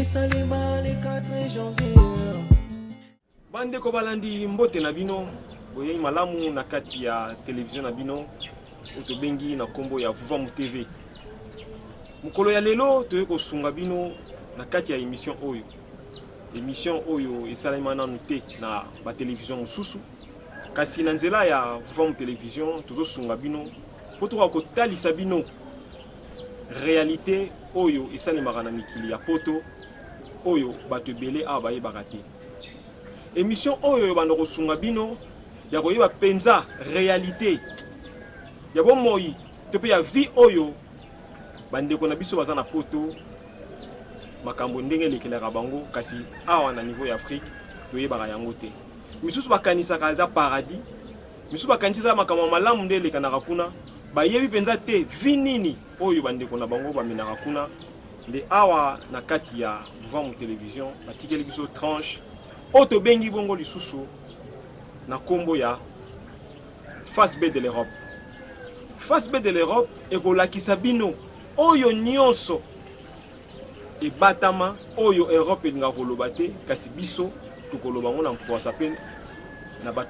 Esalema le 4 janvier. Bandeko balandi, mbote na bino, boyei malamu na kati ya televizio na bino oyo tobengi na nkombo ya Vuvamu TV. Mokolo ya lelo toyei kosunga bino na kati ya emission oyo. Emission oyo esalema nanu te na batelevizio mosusu, kasi na nzela ya Vuvamu Television tozosunga bino mpo tokoka kotalisa bino realite oyo esalemaka na mikili ya poto oyo bato ebele awa bayebaka te. Emission oyo ebanda kosunga bino ya koyeba mpenza realite ya bomoi to mpe ya vie oyo bandeko na biso baza na poto, makambo ndenge elekelaka bango, kasi awa na niveau ya Afrique toyebaka yango te. Misusu bakanisaka eza paradis, misusu bakanisi eza makambo ya malamu nde elekanaka kuna, bayebi mpenza te vie nini oyo bandeko na bango bamenaka kuna. Nde awa na kati ya Vuvamu Television batikeli biso tranche oyo tobengi bongo lisusu na nkombo ya Face B de l'Europe. Face B de l'Europe ekolakisa bino oyo nyonso ebatama oyo Europe elingaka koloba te, kasi biso tokoloba yango na mpwasa mpe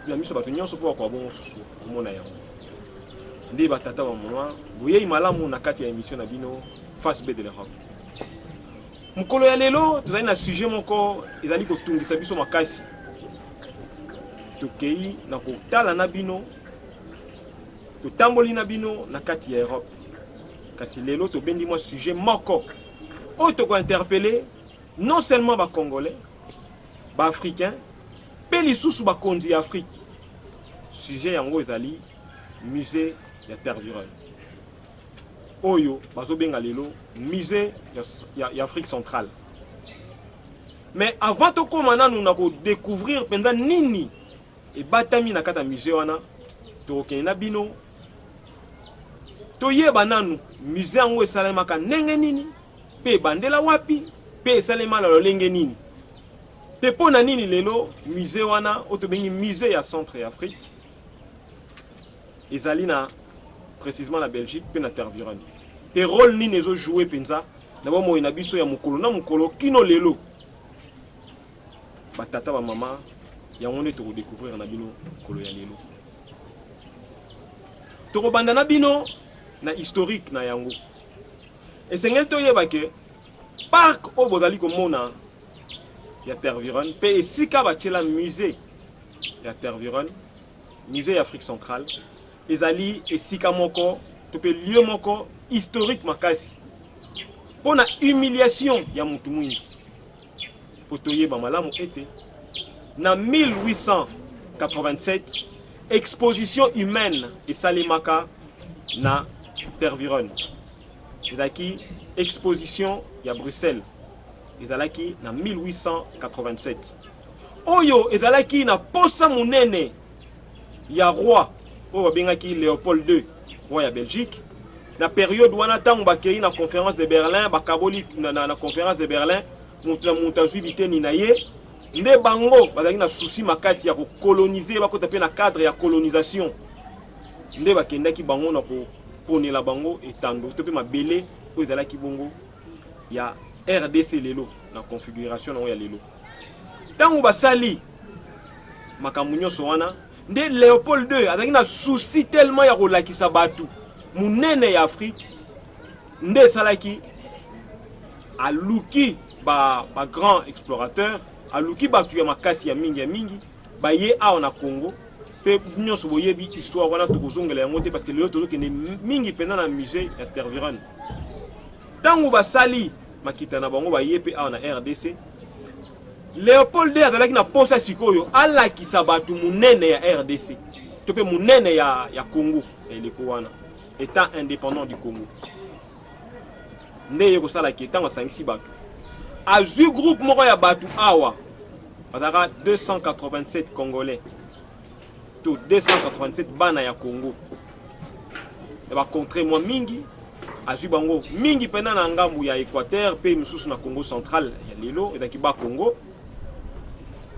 na miso bato nyonso mpo bakoka bongo susu komona yango. Nde batata bamama, boyei malamu na kati ya emission na bino Face B de l'Europe. Mokolo ya lelo tozali na sujet moko ezali kotungisa biso makasi. Tokei na kotala na bino, totamboli na bino na kati ya Europe, kasi lelo tobendi mwa sujet moko oyo tokointerpele non seulement bacongolais, baafricain mpe lisusu bakonzi ya Afrique. Sujet yango ezali musée ya Tervuren oyo bazobenga lelo musée ya Afrique centrale. Mais avant tokóma nanu na kodécouvrir mpenza nini ebatami na kati ya musée wana, tokokende na bino toyeba nanu musée yango esalemaka ndenge nini, mpe ebandela wapi, mpe esalema na lolenge nini, mpe mpo na nini lelo musée wana oyo tobengi musée ya centre ya Afrique ezali na précisément na Belgique mpe na Tervuren, mpe rôle nini ezojoue mpenza na bomoi na biso ya mokolo na mokolo kino lelo. Batata, bamama, yango nde tokodécouvrir na bino mokolo ya lelo. Tokobanda na bino na historique na yango. Esengeli toyeba ke parc oyo bozali komona ya Tervuren mpe esika batiela musée ya Tervuren, musée ya Afrique centrale, ezali esika moko to mpe lieu moko historique makasi mpo na humiliation ya motu mwindu. Mpo toyeba malamu ete na 1887 exposition humaine esalemaka na Tervuren. Ezalaki exposition ya Bruxelles, ezalaki na 1887, oyo ezalaki na posa monene ya roi oyo babengaki Léopold II, roi ya Belgique na période wana. Ntango bakei na conférence de Berlin, bakaboli na conférence de Berlin, moto na moto azwi biteni na ye. Nde bango bazalaki na souci makasi ya kocoloniser, bakota mpe na cadre ya colonisation. Nde bakendaki bango na koponela bango etando to mpe mabele oyo ezalaki bongo ya RDC lelo na configuration nango ya lelo. Ntango basali makambo nyonso wana, nde Léopold II azalaki na souci tellement ya kolakisa bato monene ya Afrique, nde esalaki aluki ba grand explorateur, aluki bato ya makasi ya mingi ya mingi, baye awa na Congo. Mpe nyonso boyebi histoire wana, tokozongela yango te parce que lelo tozokende mingi mpenza na musée ya Tervuren. Ntango basali makita na bango, baye mpe awa na RDC. Léopold II azalaki na posa sikoyo alakisa bato monene ya RDC to mpe monene ya Congo ya eleko wana, état indépendant du Congo. Nde ye kosalaki ntango asangisi bato, azwi groupe moko ya bato awa, bazalaka 287 Congolais to 287 bana ya Congo ya bacontrée mwa mingi. Azwi bango mingi mpena na ngambu ya Équateur mpe mosusu na Congo central ya lelo, ezalaki Bakongo.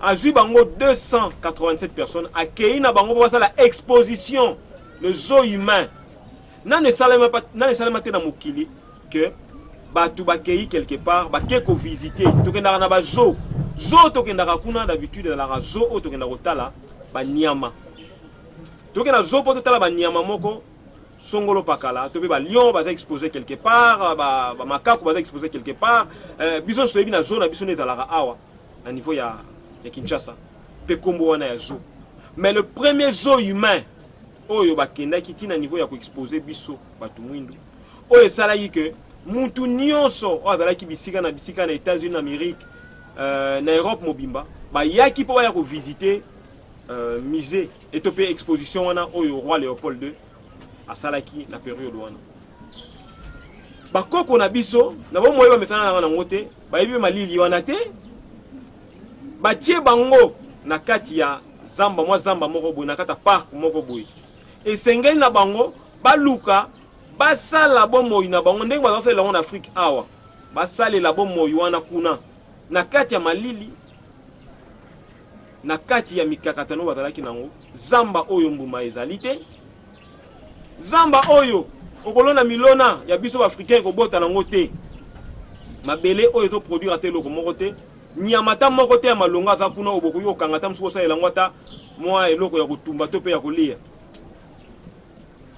Azwi bango 287 personnes, akei na bango mpo basala exposition le zoo humain. Nano esalema te na mokili ke Bato bakei quelque part, bake kovisite. Tokendaka na ba zoo. Zoo tokendaka kuna d'habitude ezalaka zoo oyo tokenda kotala banyama. Tokenda zoo mpo totala banyama moko songolo pakala, to mpe ba lion baza exposé quelque part, ba, ba makaku baza exposé quelque part. Biso nyonso toyebi na zoo na biso nde ezalaka awa na niveau ya Kinshasa, mpe kombo wana ya zoo. Mais le premier zoo humain oyo bakendaki ti na niveau ya koexpose biso bato mwindu, oyo esalaki ke mutu nyonso oyo azalaki bisika na bisika na États-Unis na Amérique, na Europe mobimba, bayaki mpo baya kovisite musée eto mpe exposition wana oyo roi Léopold II asalaki na période wana. Bakoko na biso na bomoi bamesana nanga nango te, bayebi mpe malili wana te. Batie bango na kati ya zamba, mwa zamba moko boye, na kati ya parc moko boye. Esengeli na bango baluka basala bomoi na bango ndenge bazasalela yango na Afrique awa, basalela bomoi wana kuna na kati ya malili, na kati ya mikakatano bazalaki nango. Zamba oyo mbuma ezali te, zamba oyo okolona milona ya biso baafricain ekobota nango te, mabele oyo ezoproduire ata eloko moko te, nyama ata moko te ya malonga aza kuna oyo bokoki kokanga ata mosuku osalela yango ata mwa eloko ya kotumba to mpe ya kolia.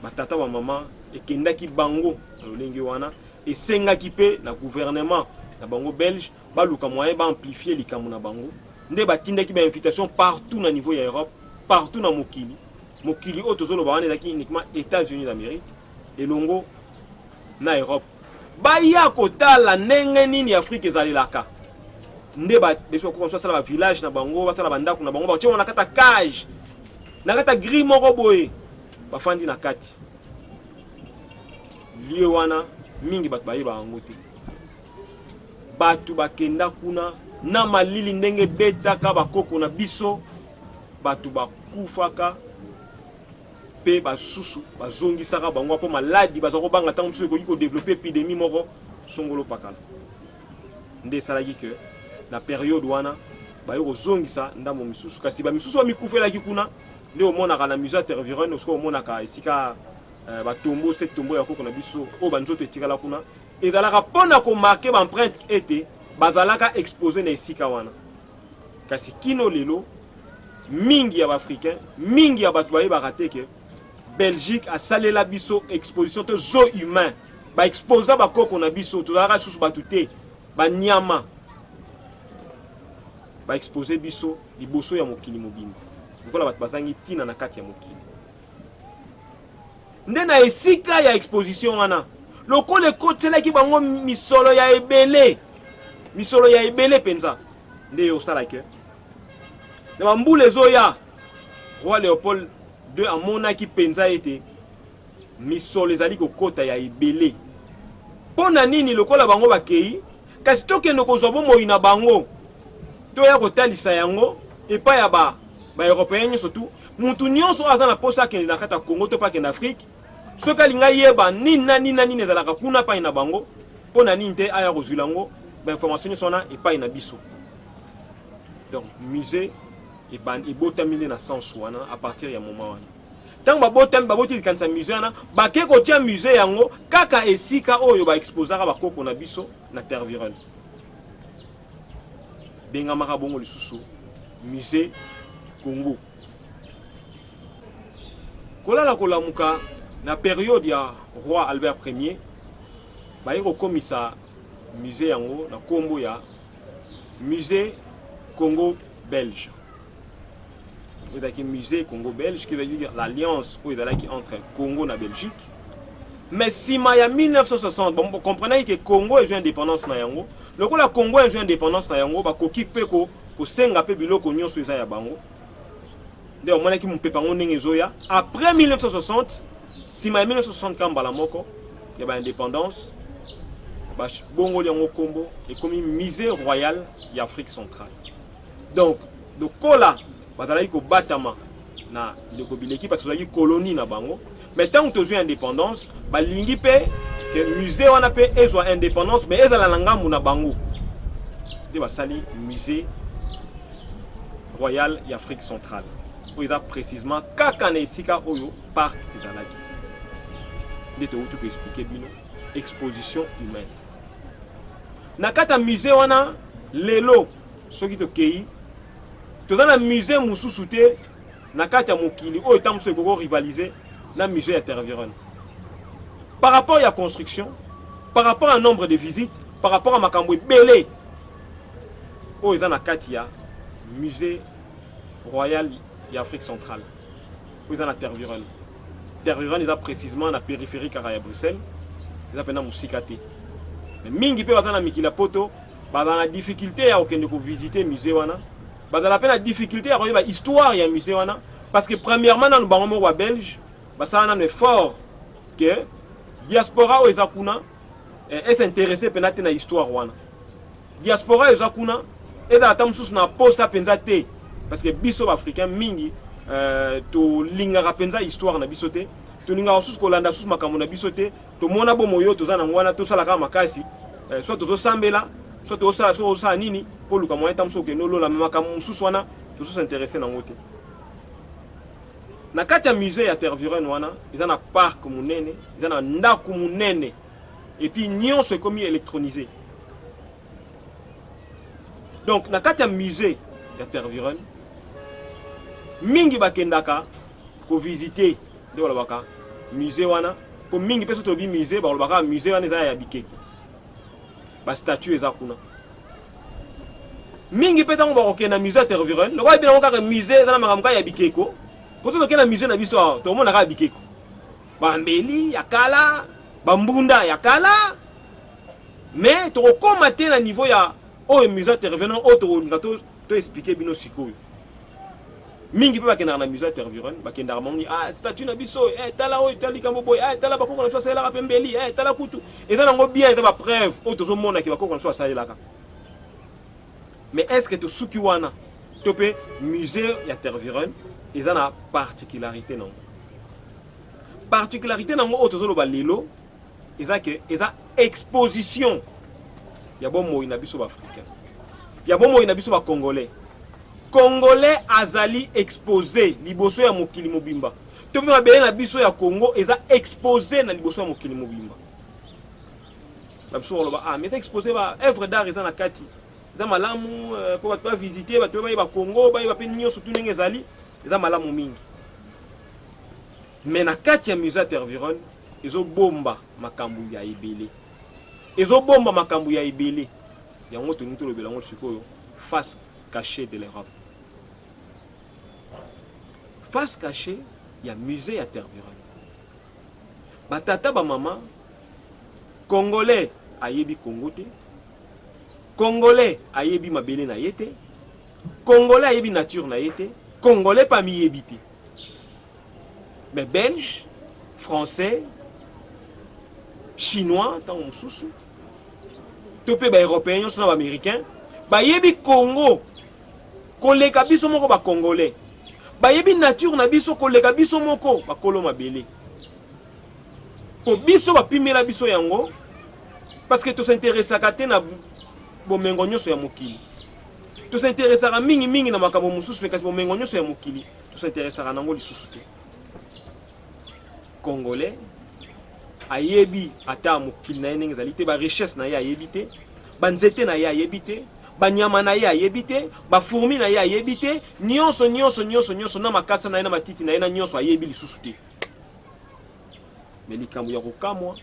Batata, bamama ekendaki bango na lolenge wana. Esengaki mpe na gouvernement na bango belge baluka moyen baamplifie likambo na bango, nde batindaki bainvitation partout na niveau ya Europe, partout na mokili. Mokili oyo tozoloba wana ezalaki uniquement États-Unis d'Amérique elongo na Europe, baya kotala ndenge nini Afrique ezalelaka. Nde biso bakoka basala bavillage na bango, basala bandako na bango, batie bango na kati ya cage, na kati ya grille moko boye, bafandi na kati lieu wana. Mingi bato bayebaka yango te. Bato bakenda kuna na malili ndenge ebetaka bakoko na biso, bato bakufaka mpe basusu bazongisaka bango mpo maladi baza kobanga ntango mosusu ekoki kodévelopper épidémie moko songolo pakala. Nde esalaki ke na période wana baye kozongisa ndambo misusu, kasi bamisusu bamikufelaki kuna. Nde omonaka na musée ya Tervuren, soki omonaka esika batombo se tombo ya koko na biso oyo banzoto etikala kuna, ezalaka mpona komarquer baempreinte ete bazalaka exposé na esika wana. Kasi kino lelo, mingi ya baafricain, mingi ya bato bayebaka te ke Belgique asalela biso exposition to zoo humain, baexposa bakoko na biso. Tozalaka lisusu bato te, banyama. Baexpose biso liboso ya mokili mobimba lokola bato bazangi ntina na kati ya mokili. Nde na esika ya exposition wana, lokola ekotiselaki bango misolo ya ebele, misolo ya ebele mpenza, nde osalaki na bambula ezoya, roi Léopold II amonaki mpenza ete misolo ezali kokota ya ebele. Mpo na nini lokola bango bakei, kasi tokende kozwa bomoi na bango, toya kotalisa yango epai ya ba baeuropéen nyonso tu? Mutu nyonso oyo aza na posa akende na kati ya Congo to mpe akende Afrique, soki alingi ayeba nini na nini na nini ezalaka kuna epai na bango, mpo na nini te aya kozwila yango bainformation nyonso wana epai na biso? Donc musée ebotami nde na sens wana. À partir ya moment wana, ntango babotami, baboti likanisa musée wana, bake kotia musée yango kaka esika oyo baexposaka bakoko na biso na Tervuren. Bengamaka bongo lisusu musée Congo. Kolala kolamuka, na période ya roi Albert Ier, baye kokomisa musée yango na nkombo ya musée Congo belge. Oyo ezalaki musée Congo belge, qui veut dire l'alliance oyo ezalaki entre Congo na Belgique. Mais nsima ya 1960, bon, comprenaki ke Congo ezwi indépendance na yango. Lokola Congo ezwi indépendance na yango, bakoki mpe kosenga mpe biloko nyonso eza ya bango. Nde bamonaki mopepe yango ndenge ezoya après 1960. Nsima ya 1960, ka mbala moko ya baindépendance, babongoli yango nkombo, ekomi musée royal ya Afrique centrale. Donc lokola bazalaki kobatama na bileko bileki, parce tozalaki colonie na bango, mais ntango tozwi indépendance, balingi mpe ke musée wana mpe ezwa indépendance, mais ezala na ngambu na bango. Nde basali musée royal ya Afrique centrale, oyo eza précisement kaka na esika oyo parc ezalaki. Nde touti koexpliquer bino exposition humaine. Na kati ya musée wana, lelo soki tokei, toza na musée mosusu te na kati ya mokili oyo ntango mosusu ekoki rivaliser na musée ya Tervuren par rapport ya construction, par rapport à nombre de visites, par rapport à makambo ebele oyo eza na kati ya musée royal ya Afrique centrale oyo eza na Tervuren. Tervuren eza précisément na périphérie kaka ya Bruxelles, eza mpenza mosika te. Mais mingi mpe baza na mikili ya Poto, bazala na difficulté ya kokende kovisite musée wana, bazala mpe na difficulté ya koyeba histoire ya musée wana, parce que premièrement nanu bango moko Babelge basala nanu effort ke diaspora oyo eza kuna es'intéresse mpenza te na histoire wana. Diaspora eza kuna ezala ata mosusu na posa mpenza te, parce que biso Baafricain mingi tolingaka mpenza histoire na biso te, tolingaka susu kolanda susu makambo na biso te. Tomona bomoi oyo toza nango wana, tosalaka makasi, soit tozosambela, soit tozosala, soit ozosala nini mpo luka moyen ta mosusu okende olola. Me makambo mosusu wana tozos'intéresse nango te. Na kati ya musée ya Tervuren wana eza na parc monene, eza na ndako monene, et puis nyonso ekomi électronisé. Donc na kati ya musée ya Tervuren, mingi bakendaka kovisite nde balobaka musée wana, mpo mingi mpe so tolobi musée, balobaka musée wana eza ya bikeko, bastatue eza kuna mingi. Mpe ntango bakokende na musée ya Tervuren, lokola yebi nango kaka musée eza na makambo kaka ya bikeko, mpo so tokende na musée na biso awa, tokomona kaka bikeko, bambeli ya kala, bambunda ya kala, mais tokokóma te na niveau ya oyo musée ya Tervuren oyo tokolinga toexpliquer bino sikoyo. Mingi mpe bakendaka na musée ya Tervuren, bakendaka bamoni: "Ah, statue na biso, tala oyo, tala likambo boye, tala bakoko na biso asalelaka pembeli, tala." Kutu eza nango bien, eza bapreuve oyo tozomonaki bakoko na biso asalelaka. Mais est ce que tosuki wana? To mpe musée ya Tervuren eza na particularité nango. Particularité nango oyo tozoloba lelo eza ke eza exposition ya bomoi na biso Baafricain, ya bomoi na biso Bacongolais. Congolais azali exposé liboso ya mokili mobimba, to mpe mabele na biso ya Congo eza exposé na liboso ya mokili mobimba. Na biso koloba: "Ah, mais eza exposé, ba œuvre d'art eza na kati, eza malamu mpo bato bavisite, bato mpe bayeba Congo, bayeba mpe nyonso tu ndenge ezali." Eza malamu mingi, mais na kati ya musée ya Tervuren ezobomba makambo ya ebele, ezobomba makambo ya ebele. Yango tolingi tolobela yango sikoyo: face cachée de l'Europe, face cachée ya musée ya Tervuren. Batata, bamama, Congolais ayebi Congo te, Congolais ayebi mabele na ye te, Congolais ayebi nature na ye te, Congolais mpe amiyebi te. Mais Belge, Français, Chinois, ntango mosusu to mpe Baeuropéen nyonso na Baaméricain bayebi Congo koleka biso moko Bacongolais, bayebi nature na biso koleka biso moko bakolo mabele, po biso bapimela biso yango, parce que tos'intéressaka te na bomengo nyonso ya mokili. Tos'intéressaka mingimingi na makambo mosusu, me kasi bomengo nyonso ya mokili tos'intéressaka nango lisusu te. Congolais ayebi ata mokili na ye ndenge ezali te, barichesse na ye ayebi te, banzete na ye ayebi te, banyama na ye ayebi te, bafourmi na ye ayebi te, nyonso nyonso nyonso nyonso na makasa na ye, na matiti na ye, na nyonso ayebi lisusu te. Me likambo ya kokamwa,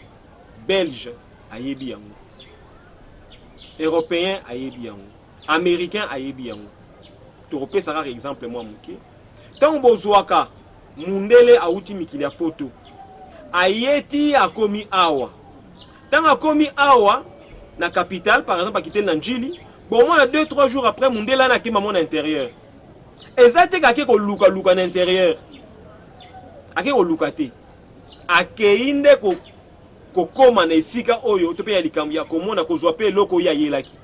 Belge ayebi yango, Européen ayebi yango, Américain ayebi yango. Tokopesa kaka exemple mwa moke. Ntango bozwaka mundele awuti mikili ya Poto, ayeti akomi awa, ntango akomi awa na capitale, par exemple akiteli na Njili, bomona 2 3 jours après mundele wana akema mo na intérieur. Eza te kake kolukaluka na intérieur, ake koluka te, akei nde kokóma na esika oyo to mpe ya likambo ya komona, kozwa mpe eloko oyo ayelaki.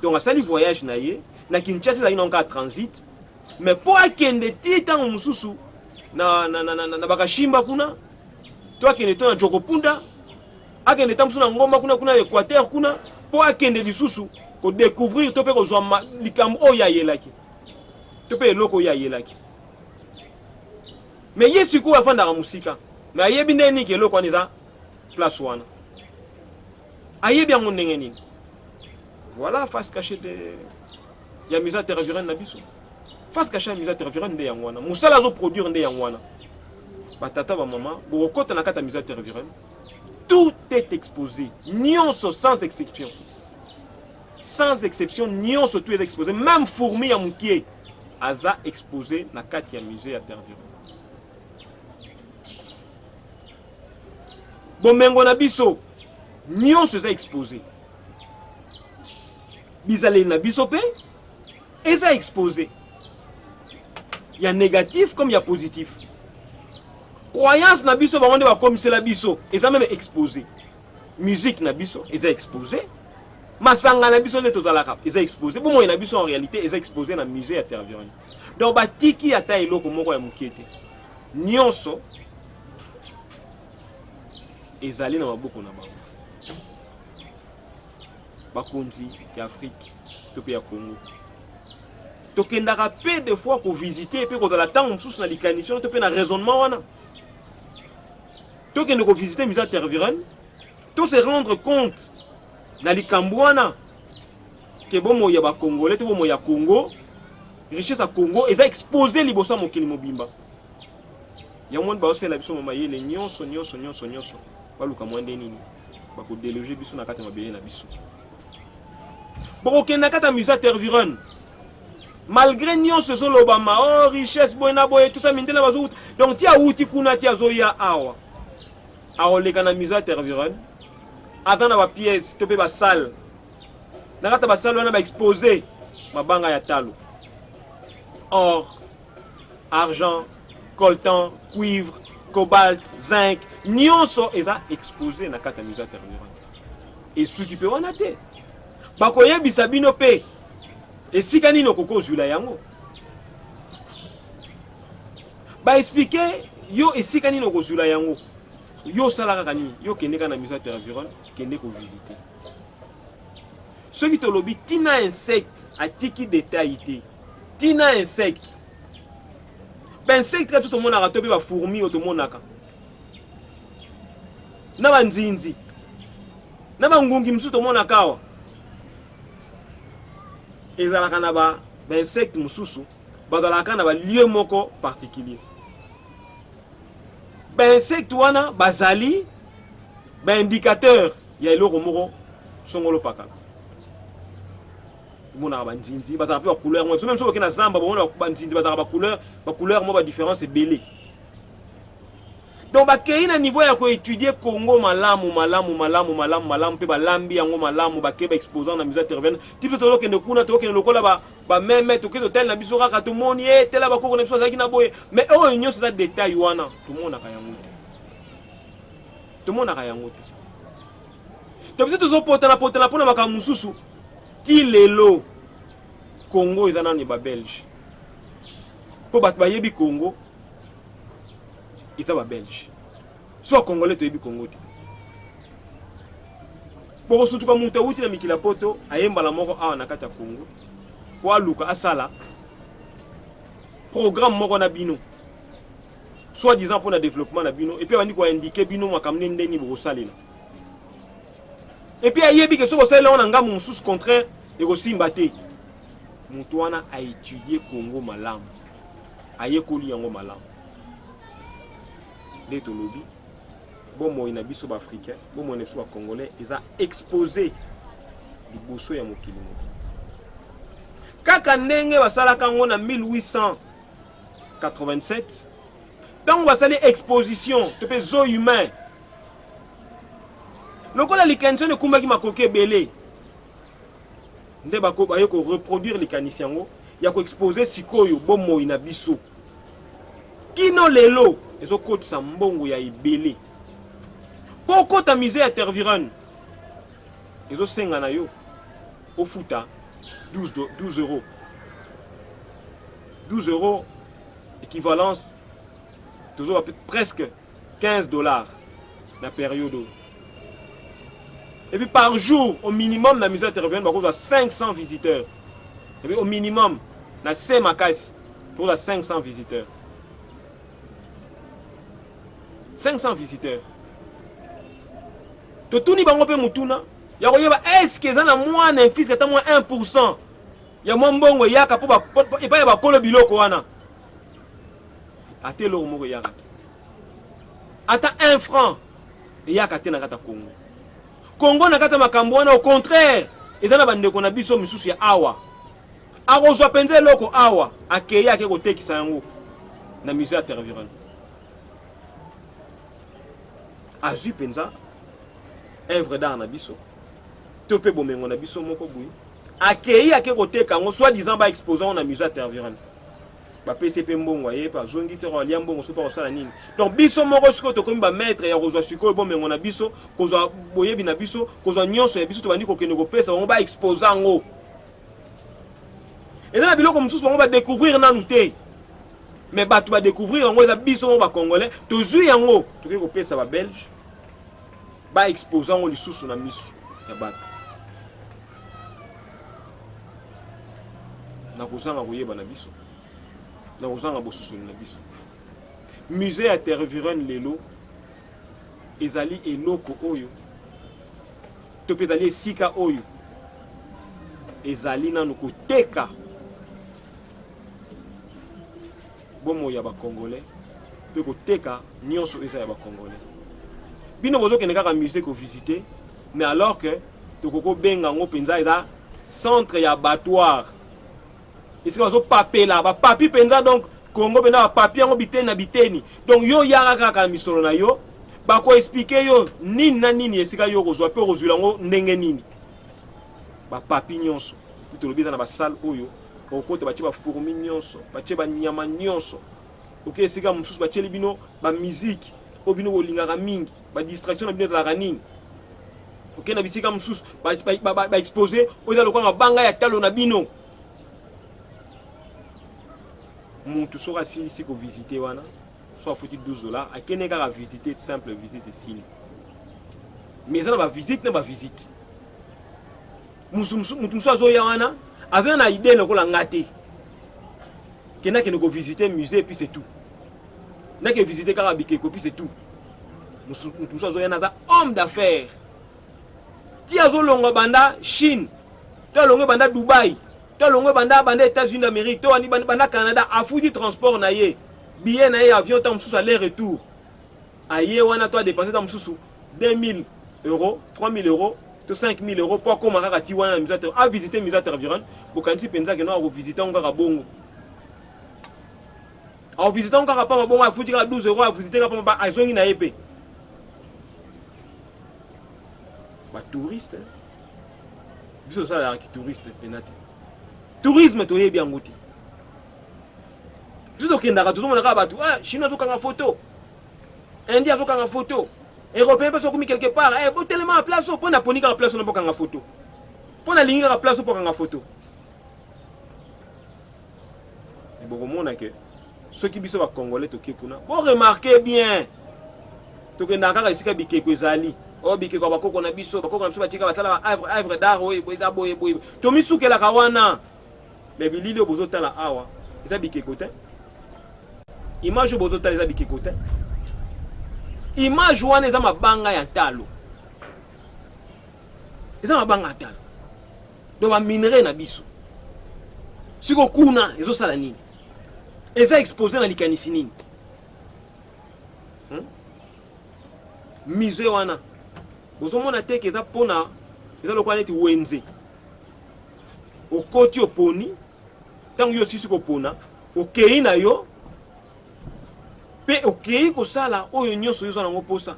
Donc asali voyage na ye na Kinshasa, ezalaki nango kaka transit, mais mpo akende ti ntango mosusu na Bakashimba kuna, to akende to na Jokopunda, akende ta mosusu na ngomba kuna, kuna Équateur kuna, mpo akende lisusu kodécouvrir to mpe kozwa likambo oyo ayelaki to mpe eloko oyo ayelaki. Mais ye sikoyo afandaka mosika, mais ayebi nde nini eloko wana eza place wana. Ayebi yango ndenge nini? Voilà face cachée de ya musée Tervuren na biso. Face cachée ya musée Tervuren nde yango wana. Musala azo produire nde yango wana. Ba tata ba mama, bokokota na kati ya musée Tervuren. Tout est exposé, nyonso sans exception. Sans exception nyonso tout est exposé, même fourmi ya mukie aza exposé na kati ya musée ya Tervuren. Bomengo na biso nyonso eza expose, bizaleli na biso mpe eza expose, ya négatif comme ya positif. Croyance na biso bango nde bakomisela biso eza meme expose. Musique na biso eza expose, masanga na biso nde tozalaka eza expose, bomoi na biso en réalité eza expose na musée ya Tervuren. Donc batiki ata eloko moko ya mokie te, nyonso ezali na maboko na bango. Bakonzi ya Afrique to mpe ya Congo, tokendaka mpe des fois kovisite mpe kozala ntango mosusu na likanisi wana to mpe na raisonnement wana, tokende kovisite musée ya Tervuren, to se rendre compte na likambo wana ke bomoi ya bacongolais to bomoi ya Congo, richesse ya Congo eza expose liboso ya mokili mobimba. Yango wana baosalela biso mamayele nyonso nyonso nyonso nyonso, baluka mwa nde nini bakodeloge biso na kati ya mabele na biso. Bokokende na kati ya musée Tervuren, malgré nyonso ezolobama, oh richesse boye na boye, tout ça, mindele bazowuta, donc ti awuti kuna ti azoya awa, akoleka na musée Tervuren, aza na bapièce to mpe basale. Na kati ya basale wana baexpose mabanga ya talo, or, argent, coltan, cuivre, cobalt, zinc, nyonso eza expose na kati ya musée Tervuren. Esuki mpe wana te, bakoyebisa bino mpe esika nini okoki ozwila yango, baexplike yo esika nini okozwila yango. Yo osala kaka nini? Yo kende kaka na musée Tervuren, kende kovisite. Soki tolobi ntina insecte atiki detail te, ntina insecte, bainsecte kaka tomonaka to mpe bafourmi oyo tomonaka na banzinzi na bangungi mosusu tomonaka awa, ezalaka na ba bainsecte mosusu bazalaka na balieu moko particulier. Bainsecte wana bazali baindicateur ya eloko moko songolo pakala. Omonaka banzinzi bazalaka mpe bacouleur moko, même soki oke na zamba bomona banzinzi bazalaka bacouleur, bacouleur moko badifférence ebele. Donc bakei na niveau ya koétudie Congo malamu malamu malamu malamu malamu, mpe balambi yango malamu, bakei baexposant na musée Tervuren. Ti biso tozokende kuna, tokokende lokola bameme, tokei totali na biso kaka, tomoni e tela bakoko na biso azalaki na boye, mais oyo nyonso eza detail wana tomonaka yango te, tomonaka yango te. To biso tozopotana potana mpona makambo mosusu. Ti lelo Congo eza nanu ya babelge, mpo bato bayebi Congo eza babelge, so bacongolais toyebi Congo te. Bokosutuka moto awuti na mikili ya poto ayembala moko awa na kati ya Congo mpo aluka asala programme moko na bino, soit disant mpona développement na bino, epuis abandi koindike bino makambo nde ndeni bokosalela, epuis ayebi ke soki osalela yango na ngambo mosusu contraire ekosimba te. Moto wana aétudie Congo malamu, ayekoli yango malamu. Nde tolobi bomoi na biso baafricain, bomoi na biso bacongolais eza exposé liboso ya mokili mobimba, kaka ndenge basalaka yango na 1887 ntango basali exposition to mpe zoo humain. Lokola likanisi wana ekumbaki makoki ebele, nde baye koreproduire likanisi yango ya koexpose sikoyo bomoi na biso. Kino lelo ezokotisa mbongo ya ebele. Mpo okota musée ya Tervuren ezosenga na yo ofuta 12 euros, 12 euros équivalence tozoba presque 15 dollars na période oyo. Et puis par jour au minimum na musée ya Tervuren bakozwa 500 visiteurs. Et puis au minimum na se makasi tokozwa 500 visiteurs, 500 visiteurs. Totuni bango mpe mutuna. ya koyeba est-ce eza na mwana infiske ata mwa 1% ya mwa mbongo eyaka mpo epai ya bakolo biloko wana? Ata eloko moko eyaka te, ata 1 franc eyaka te na kati ya Congo. Congo na kati ya makambo wana, au contraire, eza na bandeko na biso misusu ya awa akozwa mpenza eloko awa, akei ake kotekisa yango na musée ya Tervuren. Azwi mpenza œuvre d'art na biso to mpe bomengo na biso moko boye, akei ake koteka yango, soit disant baexpose yango na musée ya Tervuren, bapesi mpe mbongo, aye mpe azongi te, alia mbongo so mpe akosala nini? Donc biso moko sikoyo tokomi bamaître ya kozwa sikoyo bomengo na biso, kozwa boyebi na biso, kozwa nyonso ya biso, tobandi kokende kopesa bango baexpose yango. Eza na biloko mosusu bango badécouvrir nanu te, mais bato badécouvrir yango eza biso moko bacongolais. Tozwi yango, tokoki kopesa babelge baexpose yango lisusu na miso ya bato na kozanga koyeba na biso, na kozanga bososoli na biso. Musée ya Tervuren lelo ezali eloko oyo to mpe ezali esika oyo ezali nanu koteka bomoi ya bacongolais mpe koteka nyonso eza ya bacongolais. Bino bozokende kaka musée kovisite, mais alors que tokoki kobenga yango mpenza eza centre ya abattoir, esika bazopapela bapapi mpenza. Donc Congo mpenza bapapi yango biteni na biteni. Donc yo yaka kaka na misolo na yo, bakoexpliquer yo nini na nini, esika yo kozwa mpe okozwila yango ndenge nini. Bapapi nyonso mpo tolobi eza na basalle oyo okota, batie bafourmi nyonso, batie banyama nyonso. Oke esika mosusu, batieli bino bamusique oyo bino bolingaka mingi, badistraction na bino ezalaka nini. Oke na bisika mosusu, baexpose oyo eza lokola mabanga ya talo na bino. Mutu soki asilisi kovisite wana, so afuti 12 $, akende kaka visite, simple visite esili. Mais eza na bavisite na bavisite. Mutu mosusu azoya wana, azoya na idée lokola nga te, kende akende kovisite musée et puis c'est tout, nake visite kaka bikeko, puis c'est tout. Mutu mosusu azoya na aza homme d'affaires, ti azolongwa banda Chine, to alongwe banda Dubai, to alongwe banda États-Unis d'Amérique, to banda Canada, afuti transport na ye, billet na ye avion, ntango mosusu aller retour, aye wana to adépense ntango mosusu 2000 euros, 3000 euros to 5000 euros mpo akóma kaka ti wana na musée, avisite musée Tervuren. Bokanisi mpenza keno akovisite yango kaka bongo, akovisite yango kaka pamba bongo, afuti kaka 12 euros, avisite kaka pamba, azongi na ye? Mpe batouriste, biso tosalaka kitouriste mpena te. Tourisme toyebi yango te. Biso tokendaka, tozomona kaka bato, ah, Chinois azokanga photo, Indien azokanga photo, Européen mpe sokomi quelque part, eh, botelema place oyo mpo naponi kaka place wana mpo kanga photo, mpo nalingi kaka place oyo mpo kanga photo. Bokomona ke soki biso bacongolais toke kuna, boremarke bien, tokendaka kaka esika bikeko ezali, oyo bikeko ya bakoko na biso, bakoko na biso batika basalaka œuvre d'art oyo eza boye boye, tomisukelaka wana. Mais bilili oyo bozotala awa eza bikeko te. Image oyo bozotala eza bikeko te. Image wana eza mabanga ya ntalo, eza mabanga ya ntalo, donc baminerai na biso. Siko kuna ezosala nini? Eza expose na likanisi nini? Musée wana bozomona te ke eza mpona, eza lokola neti wenze. Okoti, oponi, ntango yo osisi kopona, okei na yo mpe okei kosala oyo nyonso yo oza nango mposa.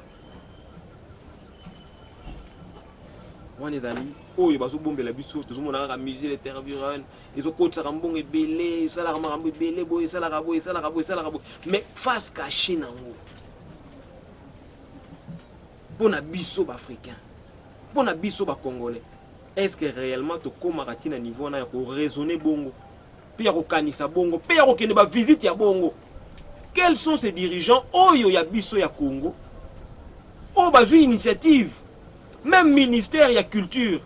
Wana ezali oyo bazobombela biso. Tozomona kaka musée de Tervuren ezokotisaka mbongo ebele, esalaka makambo ebele boye, esalaka boye, esalaka boye, esalaka boye, mais face cachée nango mpo na biso baafricain, mpo na biso bacongolais, est ce que réellement tokomaka ntina niveau wana ya koraisonner bongo mpe ya kokanisa bongo mpe ya kokende bavisite ya bongo? Quels sont ces dirigeants oyo ya biso ya Congo oyo bazwi initiative, même ministère ya Culture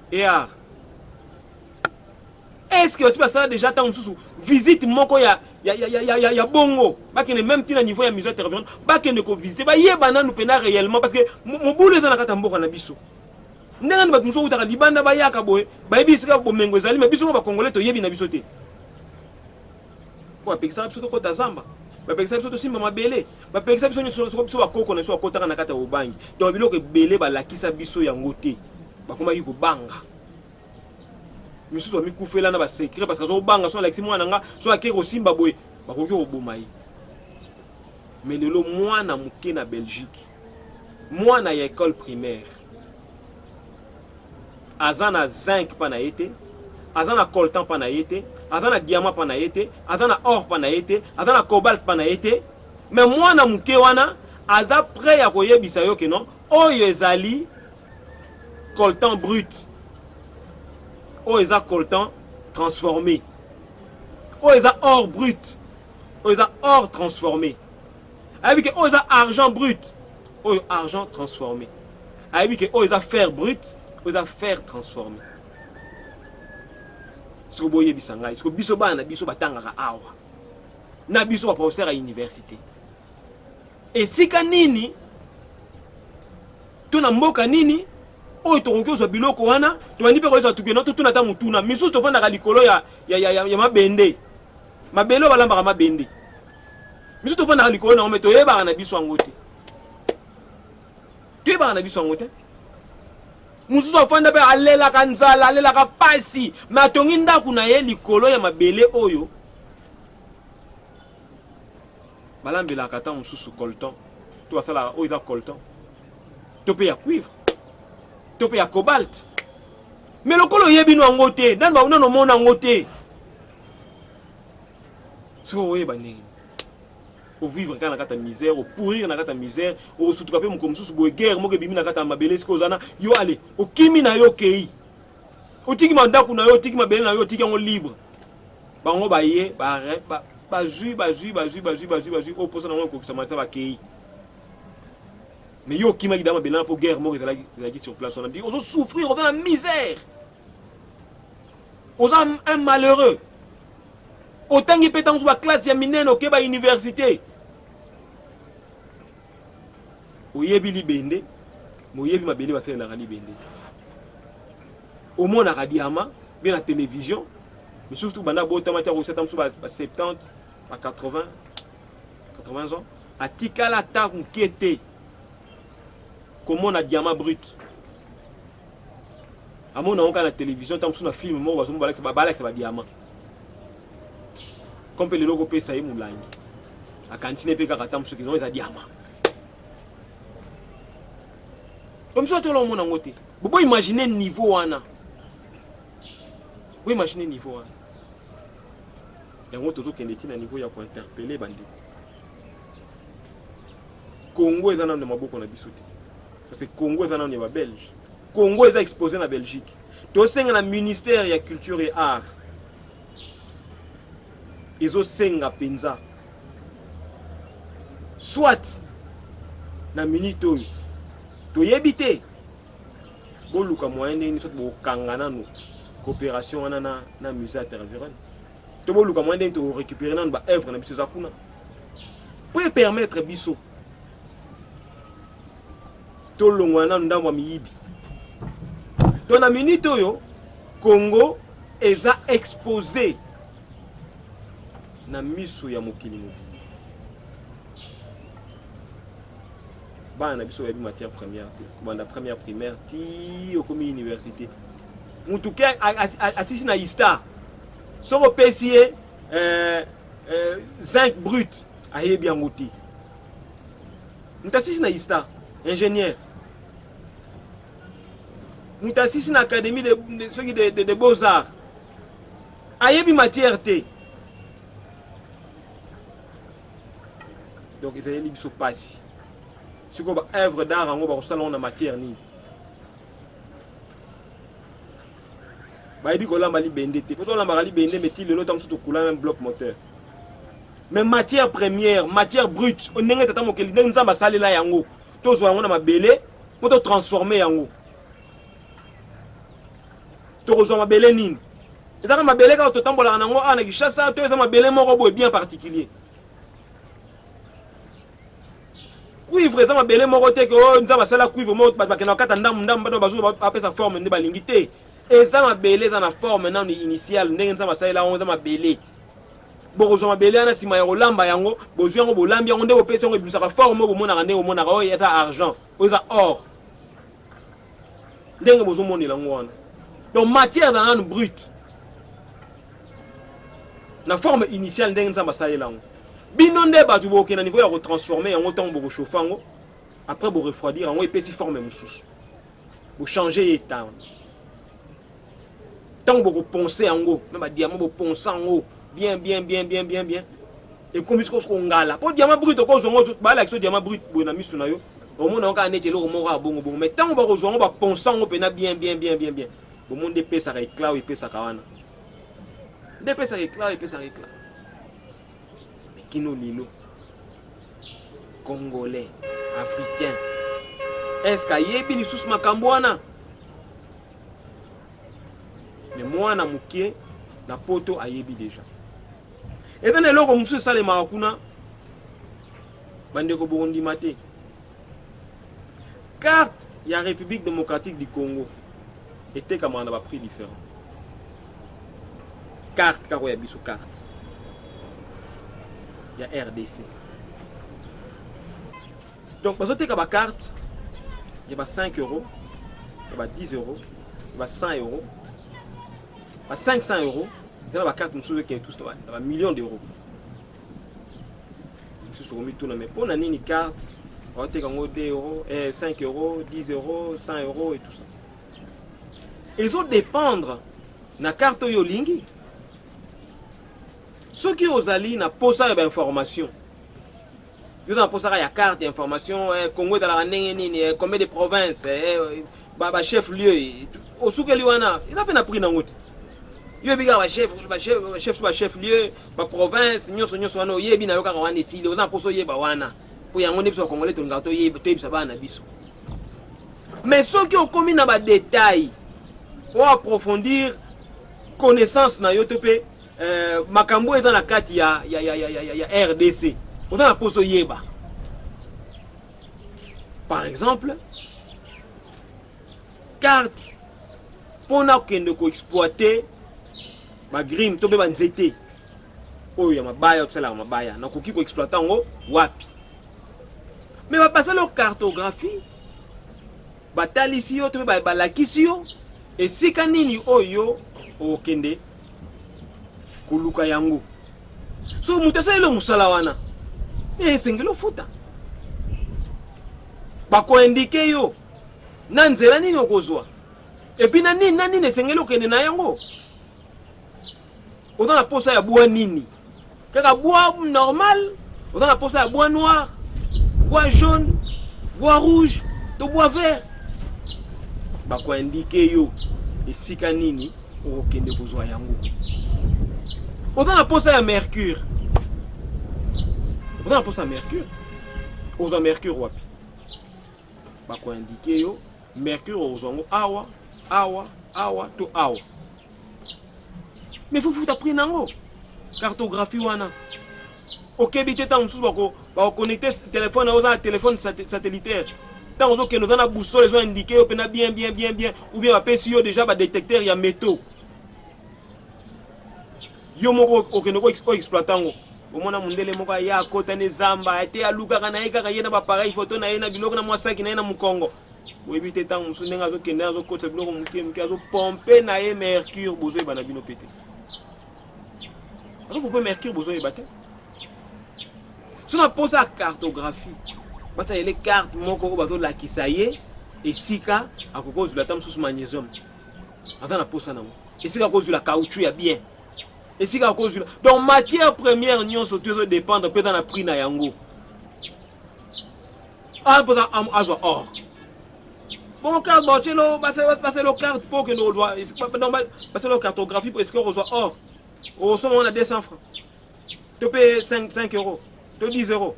et Art, est ce que basi basala déjà ntango mosusu visite moko ya bongo, bakende même ntina niveau ya musée Tervuren, bakende kovisite, bayeba nanu mpena réellement? Parce que mobulu eza na kati ya mboka na biso. Ndenge nini bato mosusu bakutaka libanda bayaka boye, bayebi esika bomengo ezali, mais biso moko ba Congolais toyebi na biso te. Po bapekisaka biso tokota zamba, bapekisaka biso tosimba mabele, bapekisa biso nyonso, soko biso bakoko na biso bakotaka na kati ya bobangi. Donc biloko ebele balakisa biso yango te, bakomaki kobanga. Misusu bamikufela na ba secret parce que azobanga so alakisi mwana nga so ake kosimba boye bakoki koboma ye. Mais lelo mwana moke na Belgique, mwana ya école primaire aza na zinc pa na ye te, aza na coltan pa na ye te, aza na diamant pa na ye te, aza na or pa na ye te, aza na cobalt pa na ye te. Mais mwana moke wana aza prêt ya koyebisa yo ke non, oyo ezali coltan brut, oyo eza coltan transformé, oyo eza or brut, oyo eza or transformé. Ayebi ke oyo eza argent brut, oyo argent transformé. Ayebi ke oyo eza fer brut, oyo eza fer transformé. Siko boyebisa ngai, siko biso bana na biso batangaka awa, na biso ba professeur ya université, esika nini to na mboka nini oyo tokoki kozwa biloko wana? Tobandi mpe koyesa tukeno totuna ata motuna. Misusu tofandaka likolo ya, ya, ya, ya, ya mabende, mabele oyo balambaka mabende. Misusu tofandaka likolo na yango, me toyebaka na biso yango te, toyebaka na biso yango te. Mosusu afanda mpe alelaka nzala, alelaka pasi, me atongi ndako na ye likolo ya mabele oyo balambelaka ata mosusu coltan, to basalaka oyo eza coltan to mpe ya cuivre to mpe ya cobalt. Me lokola oyebi no yango te, nanu nanu omona yango te, soki oyeba ndenge ovivre kaka na kati ya misère, opourrir na kati ya misère, okosutuka mpe mokolo mosusu boye guerre moko ebimi na kati ya mabele, sikoyo oza na yo, ale okimi na yo, okei, otiki mandako na yo, otiki mabele na yo, otiki yango libre. Bango baye bazwi bazwi bazwi bazwi bazwi bazwi oyo mposa na yango ekokisama ata bakei. Mais yo okimaki da mabele na mpo guerre moko ezalaki ezalaki sur place wana, ozo souffrir, oza na misère, oza un malheureux. Otangi mpe ntango mosusu baklasse ya minene, oke ba université, oyebi libende, moyebi mabele basalelaka libende, omonaka diama bien na télévision. Misusu banda botama ti akosata mosusu ba 70, ba 80, 80 ans, atikala ata moke te komona diamant brut. Amona yango kaka na télévision, ntango mosusu na film moko bazomona balakisa balakisa badiamant. Comme mpe lelo okopesa ye molangi, akanisi ne mpe kaka ata mosusu kino eza diamant. Mosusu atola omona yango te. Bobo imagine niveau wana, bo imagine niveau wana. Yango tozokende ti na niveau ya kointerpeller bandeko. Congo eza nano na maboko na biso te, parce que Congo eza nano ya babelge. Congo eza exposé na Belgique. Tosenga na ministère ya culture et art, ezosenga mpenza soit na minute oyo toyebi te, boluka moyen ndenge soki bokanga nanu coopération wana na, na musée ya Tervuren, to boluka moyen ndenge tokorécupérer nanu ba œuvre na biso eza kuna, po epermettre biso tolongwana nanu ndambo ya miyibi. Donc na minute oyo Congo eza exposé na miso ya mokili mobimba. Bana na biso bayebi matière première te, kobanda première primaire ti okomi université. Mutu ke asisi na ISTA, soki opesi ye zinc brut, ayebi yango te. Mutu asisi na ISTA, ingénieur, mutu asisi na académie de, de, soki de, de, de beaux-arts, ayebi matière te. Donc ezaleli biso pasi. Sikoyo ba œuvre d'art yango bakosala yango na matière nini? Bayebi kolamba libende te, mpo olambaka libende, mais ti lelo ntango mosusu tokula même bloc moteur. Mais matière première, matière brute, ndenge tata mokeli, ndenge Nzambe asalela yango, tozwa yango na mabele mpo totransforme yango. Tokozwa mabele nini? Ezaka mabele kaka totambolaka nango awa na Kinshasa, to eza mabele moko boye bien particulier? Cuivre eza mabele moko te ke oyo oh, Nzambe asala cuivre moko bato bakenda kokata ndambu ndambu bato bazuwa bapesa forme nde balingi te. Eza mabele eza na forme nanu initiale ndenge Nzambe asalela yango eza mabele. Bokozwa mabele wana nsima ya kolamba yango, bozwi yango bolambi yango nde bopesi yango ebimisaka forme oyo bomonaka ndenge bomonaka oyo eza argent, oyo eza or. Ndenge bozomonela yango wana. Donc matière eza nanu brute. Na forme initiale ndenge Nzambe asalela yango. Bino nde bato bokokende na niveau ya kotransforme yango ntango bokochauffe yango, après borefroidir yango epesi forme mosusu. Bochange ye etat wana. Ntango bokoponse yango na badiama boponse yango bien bien bien bien bien bien ekomi sikoyo kongala mpo diama brut okozwa yango balakisa diama brut boye na miso na yo omona yango kaka neti eloko moko ya bongo bongo mais ntango bakozwa yango baponse yango mpena bien bien bien bien bien bomoni nde epesaka éclat oyo epesaka wana nde epesaka éclat oyo epesaka éclat. Mais kino lelo congolais africain est-ce qu'ayebi lisusu makambo wana? Mais mwana moke na poto ayebi deja. Eza na eloko mosusu esalemaka kuna, bandeko bokondima te. Carte ya République démocratique du Congo etekamaka na ba prix différents. Carte kaka ya biso, carte ya RDC. Donc bazoteka ba carte ya ba 5 euros, ya ba 10 euros, ya ba 100 euros, ba 500 euros. Eza na ba carte mosusu ekende tous na ba millions d'euros. Mosusu okomituna mais mpo na nini carte baoteka yango 2 euros, 5 euros, 10 euros, 100 euros et tout ça. Ezo dépendre na carte oyo olingi. Soki ozali na posa ya ba information, yo oza na posa ya carte ya information, Congo ezalaka ndenge nini, combien de provinces, ba chef lieu, osukeli wana eza mpe na prix nango te. Yo oyebi kaka ba chef lieu, ba province nyonso nyonso wana oyebi na yo kaka wana esili, oza na posa oyeba wana mpo yango nde biso ba Congolais tolingaka toyebisa bana na biso. Mais soki okomi na ba détail o approfondir connaissance na yo to mpe makambo eza na kati ya RDC, oza na posa oyeba. Par exemple, carte mpona kokende koexploiter bagrime to mpe banzete oyo ya mabaya, osalaka mabaya, nakoki koexploiter yango wapi? Mais basali yo cartographie, batalisi yo to mpe balakisi yo esika nini oyo okende koluka yango. So moto asaleli mosala wana, esengeli ofuta. Bakoindike yo na nzela nini okozwa, epuis na nini na nini esengeli okende na yango. Oza na posa ya bois nini? Kaka bois normal? Oza na posa ya bois noir, bois jaune, bois rouge to bois vert? Bakoindike yo esika nini okokende kozwa yango. Oza na posa ya mercure, oza na posa ya mercure, ozwa mercure wapi? Bakoindike yo mercure okozwa yango awa, awa, awa to awa. Mais faut futa prix nango. Cartographie wana okebi te, ntango mosusu bakoconnecte telefone na yo, oza na telefone satellitaire, ntango ozokende oza na boussole ezo indique yo mpena bien bien bien bien, ou bien bapesi yo déjà badétecteur ya métaux, yo moko okende koexploite yango. Omona mondele moko aya akota na zamba ete alukaka na ye kaka ye na bapareil photo na ye na biloko na mwasaki na ye na mokongo, boyebi te ntango mosusu ndenge azokende azokotisa biloko moke moke, azopompe na ye mercure, bozoyeba na bino pe te. Azopompe mercure, bozoyeba te. So na posa ya cartographie, basalele carte moko oyo bazolakisa ye esika akoki kozwila ata mosusu magnésium, aza na posa nango, esika akozwila caoutchouc ya bien, esika akozwila. Donc matière première nyonso to ezodépendre mpe eza na prix na yango. Mposa azwa or, bon carte batielo, basala carte mpo okende kozwa, basala cartographie mpo esika okozwa or, okosomba wana 200 francs to mpe 5 euros to 10 euros.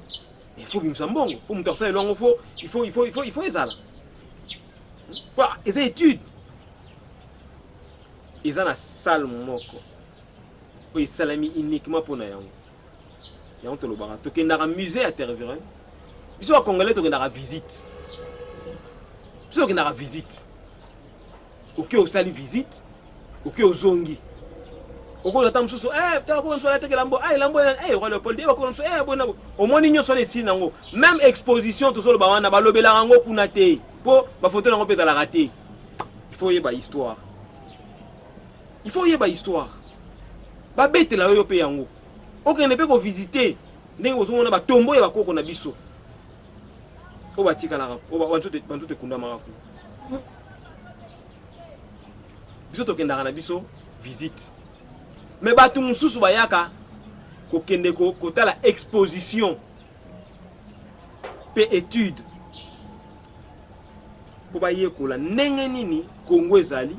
Il faut bimisa mbongo mpo moto akosalela yango, faut il faut il faut il faut il faut ezala po eza étude. Eza na salle moko oyo esalami uniquement mpona yango. Yango tolobaka tokendaka musée ya Tervuren. Biso ba congolais tokendaka visite. Biso tokendaka visite. Oke osali visite, oke ozongi. Okozwa ata mosusu, eh, tala koko mosusu alataki elambo, ah, elambo ya, eh, roi Leopold, eh, bakoko mosusu, eh, boye na boye. Omoni nyonso wana esili nango. Même exposition tozoloba wana, balobelaka yango kuna te. Po ba photo nango mpe ezalaka te. Il faut oyeba histoire. Il faut oyeba histoire. Babetela yo yo mpe yango. Okende mpe kovisite ndenge bozomona batombo ya bakoko na biso oyo batikalaka oyo banzoto ekundamaka kuna. Biso tokendaka na biso visite, mais bato mosusu bayaka kokende kotala exposition mpe étude mpo bayekola ndenge nini Congo ezali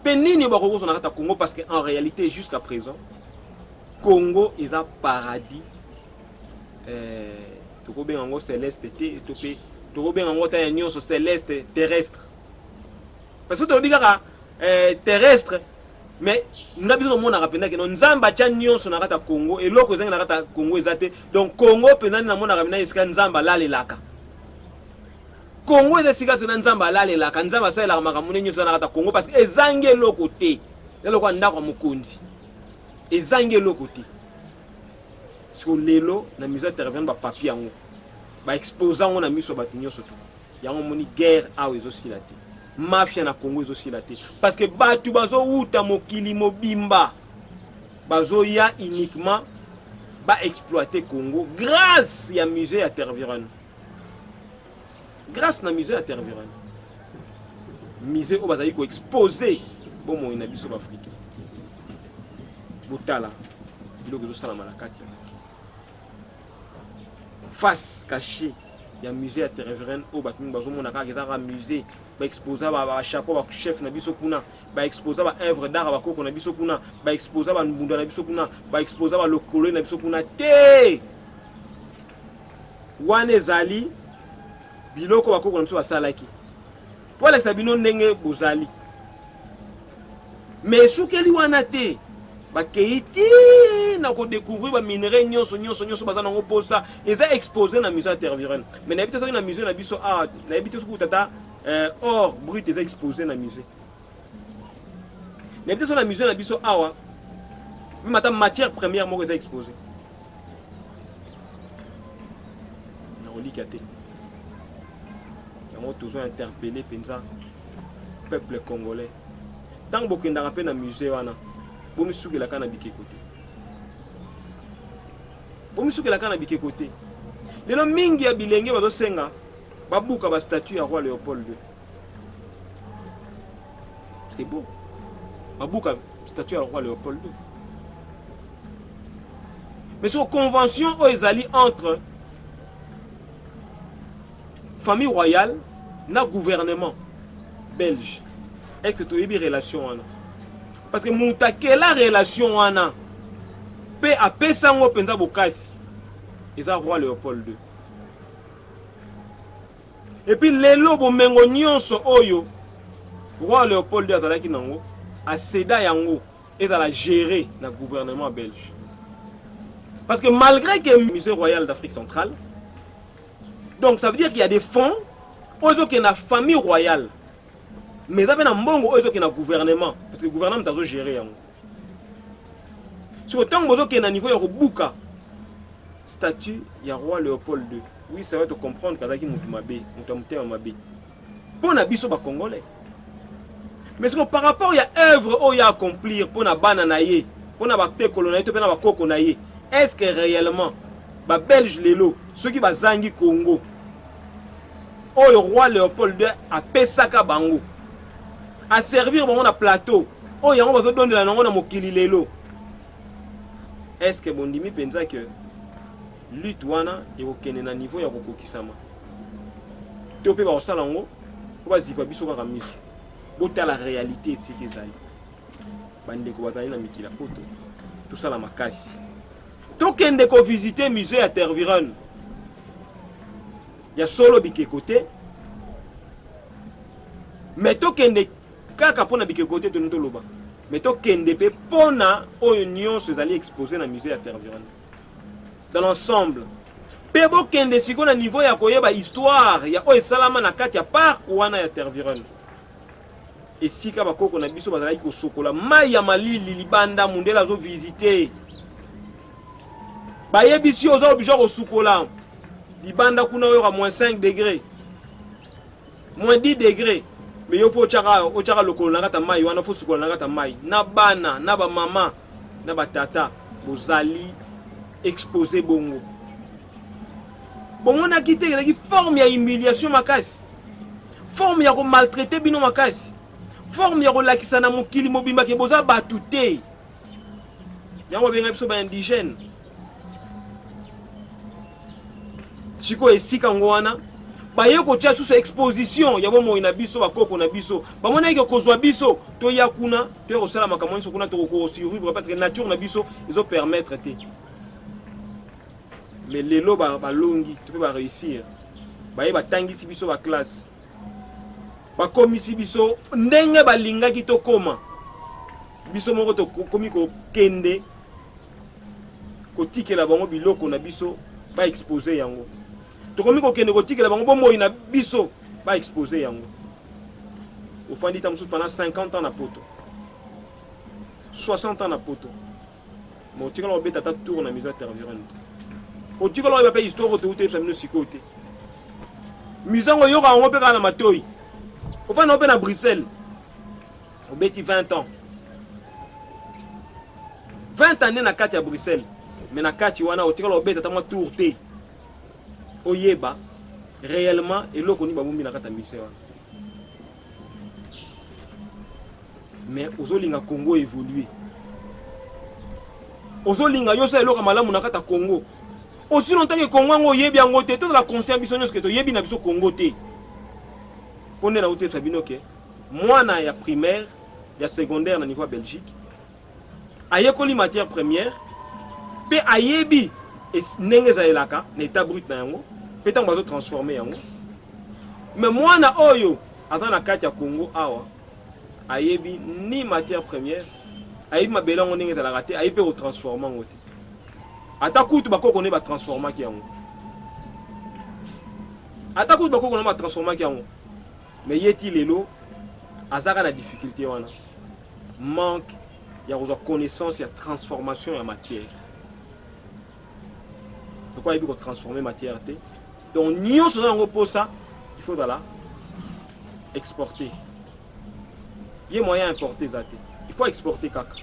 mpe nini bakoki kozwa na kati ya Congo, parce que en réalité jusqu'à présent Congo eza paradis eh, tokobenga yango céleste te to mpe tokobenga yango ta ya nyonso céleste terrestre, parce que tolobi kaka eh, terrestre, mais nga biso tomonaka mpenza keno Nzambe atya nyonso na kati ya Congo, eloko ezangi na kati ya Congo eza te. Donc Congo mpenza nde namonaka mpenza esika Nzambe alalelaka. Congo eza esika tona Nzambe alalelaka, Nzambe asalelaka makambo nde nyonso na kati ya Congo, parce que ezangi eloko te. Eza lokola ndako ya mokonzi, ezangi eloko te. Siko lelo na musée ya Terre-Vienne bapapier yango baexpose yango na miso ya bato nyonso to yango omoni guerre awa ezosila te, mafia na Congo ezosila te, parce que bato bazowuta mokili mobimba bazoya uniquement baexploite Congo grâce ya musée ya Terre-Vienne. Grâce na musée ya Terre-Vienne, musée oyo bazali koexpose bomoi na biso baafricain. Botala biloko ezosalama na kati ya mokili, face cachée ya musée ya Terre-Vienne oyo bato mingi bazomona kaka eza kaka musée, baexposa bachapeau bachef na biso kuna, baexposa baœuvre d'art ya bakoko na biso kuna, baexposa bambunda na biso kuna, baexposa balokolo na biso kuna te. Wana ezali biloko bakoko na biso basalaki mpo alakisa bino ndenge bozali. Mais esukeli wana te, bakei ti na kodécouvrir baminerai nyonso nyonso nyonso baza nango mposa, eza exposé na musée ya Terre-Vienne. Mais nayebi te soki na musée na biso awa, nayebi te soki tata or brut eza exposé na musée. Nayebi te soki na musée na biso awa même ata matière première moko eza exposé. Nakolika te yango, tozo interpeller mpenza peuple congolais. Ntango bokendaka mpe na musée wana, bomisukelaka na bikeko te, bomisukelaka na bikeko te. Lelo mingi ya bilenge bazosenga babuka bastatue ya roi Léopold II. C'est beau, babuka statue ya roi Léopold II, mais so convention oyo ezali entre famille royale na gouvernement belge, est-ce que toyebi relation wana? Parce que moto akela relation wana mpe apesa yango mpenza bokasi eza roi Léopold II. Et puis lelo bomengo nyonso oyo roi Léopold II azalaki nango, acéda yango ezala géré na gouvernement belge, parce que malgré que musée royal d'Afrique centrale, donc ça veut dire qu'il y a des fonds oyo ezokende na famille royale, mais eza mpe na mbongo oyo ezokende na gouvernement, parce que gouvernement moto azogérer yango. Siko ntango bozokende na niveau ya kobuka statue ya roi Léopold II, oui, ça va te comprendre kazalaki motu mabe, moto ya motema mabe mpo na biso bacongolais, mais siko par rapport ya œuvre oyo ya accomplir mpo na bana na ye, mpo na batekolo na ye to mpe na bakoko na ye, est ce que réellement babelge lelo soki bazangi Congo oyo roi Léopold II apesaka bango, aservir bango na plateau oyo yango bazodondela nango na mokili lelo, est ce que bondimi mpenza ke lutte wana ekokende na niveau ya kokokisama, to mpe bakosala yango mpo bazipa biso kaka miso? Botala réalité esika ezali. Bandeko bazali na mikili ya poto, tosala makasi tokende kovisite musée ya Tervuren. Ya solo bikeko te, mais tokende kaka mpona bikeko te, toni toloba, mais tokende mpe mpona oyo nyonso ezali exposé na musée ya Tervuren dans l'ensemble. Mpe bokende sikoyo na niveau ya koyeba histoire ya oyo esalama na kati ya parc wana ya Tervuren. Esika bakoko na biso bazalaki kosokola mai ya malili libanda, mundele azo visiter. Bayebisi yo oza obligé kosukola libanda kuna oyoka moins 5 degré moins 10 degré mais yo fo otyaka otyaka lokolo na kati ya mai wana fo sukola na kati ya mai na bana na bamama na batata bozali expose bongo bomonaki te ezalaki forme ya humiliation makasi forme ya komaltraite bino makasi forme ya kolakisa na mokili mobimba ke boza bato te yango babenga biso baindigène sikoyo esika yango wana baye kotia susu exposition ya bomoi na biso bakoko na biso bamonaki ke kozwa biso toya kuna toya kosala makambo nyonso kuna tokokosurvivre parce que nature na biso ezopermettre te mais lelo balongi to mpe baréussir baye batangisi biso baklasse bakomisi biso ndenge balingaki tokoma biso moko tokomi kokende kotikela bango biloko na biso ba expose yango tokomi kokende kotikela bango bomoi na biso ba expose yango ofandi ta mosusu pendant 50 ans na poto 60 ans na poto mais otikala kobeta ata tour na musée ya Tervuren te otikala koyeba mpe histoire oyo touti oyebisa bino sikoyo te musée yango oyoka yango mpe kaka na matoi ofandi yango mpe na Bruxelles obeti 20 ans 20 années na kati ya Bruxelles mais na kati wana otikala obeta ata mwa tour te oyeba réellement eloko nini babombi na kati ya musée wana mais ozolinga Congo évoluer ozolinga yo osala eloko malamu na kati ya Congo aussi longtemps que Congo yango oyebi yango te tozala conscient biso nyonso ke toyebi na biso Congo te mpo nde nauti oyebisa bino ke mwana ya primaire ya secondaire na niveau ya Belgique ayekoli matière première mpe ayebi ndenge ezalelaka na état brut na yango mpe ntango bazotransforme yango mais mwana oyo aza na kati ya Congo awa ayebi ni matière première ayebi mabele yango ndenge ezalaka te ayebi mpe kotransforme yango te ata kutu bakoko nde batransformaki yango ata kutu bakoko nde batransformaki yango mais ye ti lelo azaka na difficulté wana manque ya kozwa connaissance ya transformation ya matière lokola ayebi kotransforme matière te donc nyonso oza yango mposa il faut ozala exporter ye moyen importer eza te il faut exporter kaka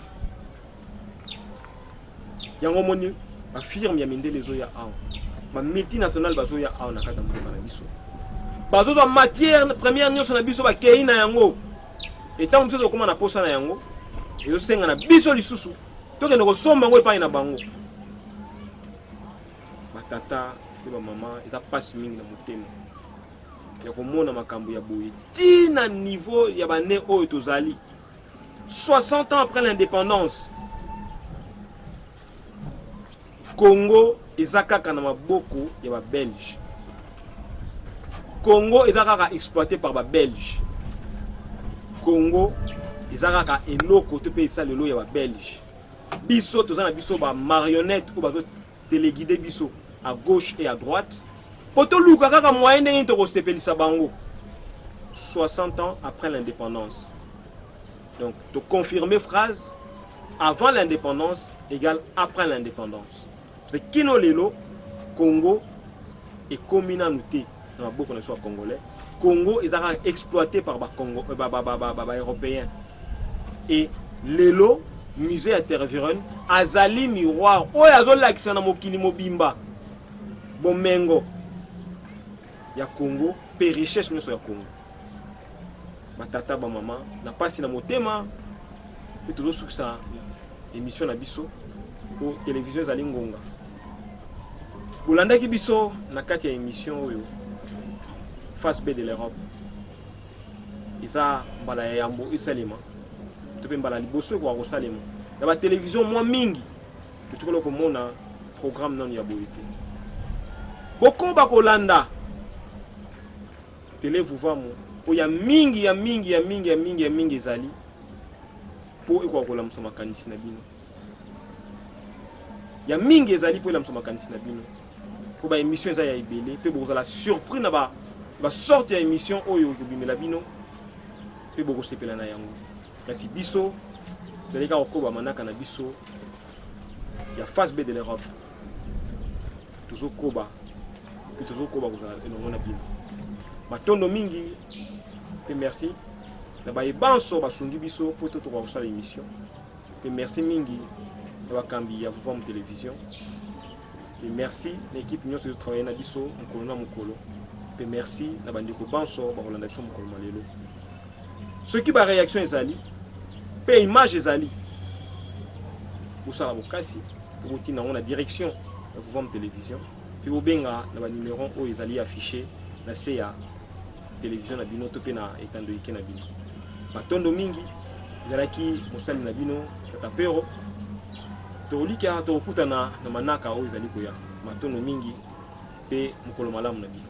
yango omoni bafirme ya mindele ezoya awa bamultinational bazoya awa na kati ya mboka na biso bazozwa matière première nyonso na biso bakei na yango etango biso tokóma na posa na yango ezosenga na biso lisusu tokende kosomba yango epai na bango batata mpe bamama eza mpasi mingi na motema ya komona makambo ya boye ti na niveau ya bane oyo tozali 60 ans après l'indépendance Congo eza kaka na maboko ya ba belge Congo eza kaka exploité par ba belge Congo eza kaka eloko to mpe esalelo ya ba belge biso toza na biso ba marionnette oyo bazo teleguide biso à gauche et à droite mpo toluka kaka moyen ndenge nini tokosepelisa bango 60 ans après l'indépendance donc toconfirme phrase avant l'indépendance égale après l'indépendance parce que kino lelo Congo ekomi nanu te na maboko na biso ya congolais Congo eza kaka exploité par bacongo baeuropéen et lelo musée ya Tervuren azali miroir oyo azolakisa na mokili mobimba bomengo ya Congo mpe richesse nyonso ya Congo batata bamama na mpasi na motema mpe tozosukisa émission na biso mpo télévision ezali ngonga bolandaki biso na kati ya émission oyo face B de l'Europe eza mbala ya yambo esalema to mpe mbala liboso ekoka kosalema na batelevizio mwa mingi totikala komona programme nanu ya boye te bokoba kolanda tele vuvamu mpo ya mingi ya mingi ya mingi ya mingi ya mingi ezali mpo ekoka kolamusa makanisi na bino ya mingi ezali mpo elamusa makanisi na bino. Mpo ba émission eza ya ebele mpe bokozala surpris na ba ba sorte ya émission oyo ekobimela bino mpe bokosepela na yango. Kasi biso tozali kaka kokoba manaka na biso ya face B de l'Europe. Tozokoba mpe tozokoba kozala elongo na bino. Matondo mingi mpe merci na baye banso basungi biso mpo totoka kosala émission. Mpe merci mingi na bakambi ya Vuvamu Television. Mpe merci na equipe nyonso ezo travailler na biso mokolo na mokolo. Mpe merci na bandeko banso bakolanda biso mokolo mwa lelo. Soki ba réaction ezali mpe image ezali, bosala bokasi mpo botinda yango na direction ya Vuvamu Television mpe bobenga na ba numero oyo ezali affiché na se ya television na bino to mpe na etando ike na bino. Matondo mingi, ezalaki mosali na bino Tata Pero. Tokolika tokokutana na manaka oyo ezali koya. Matondo mingi mpe mokolo malamu na bino.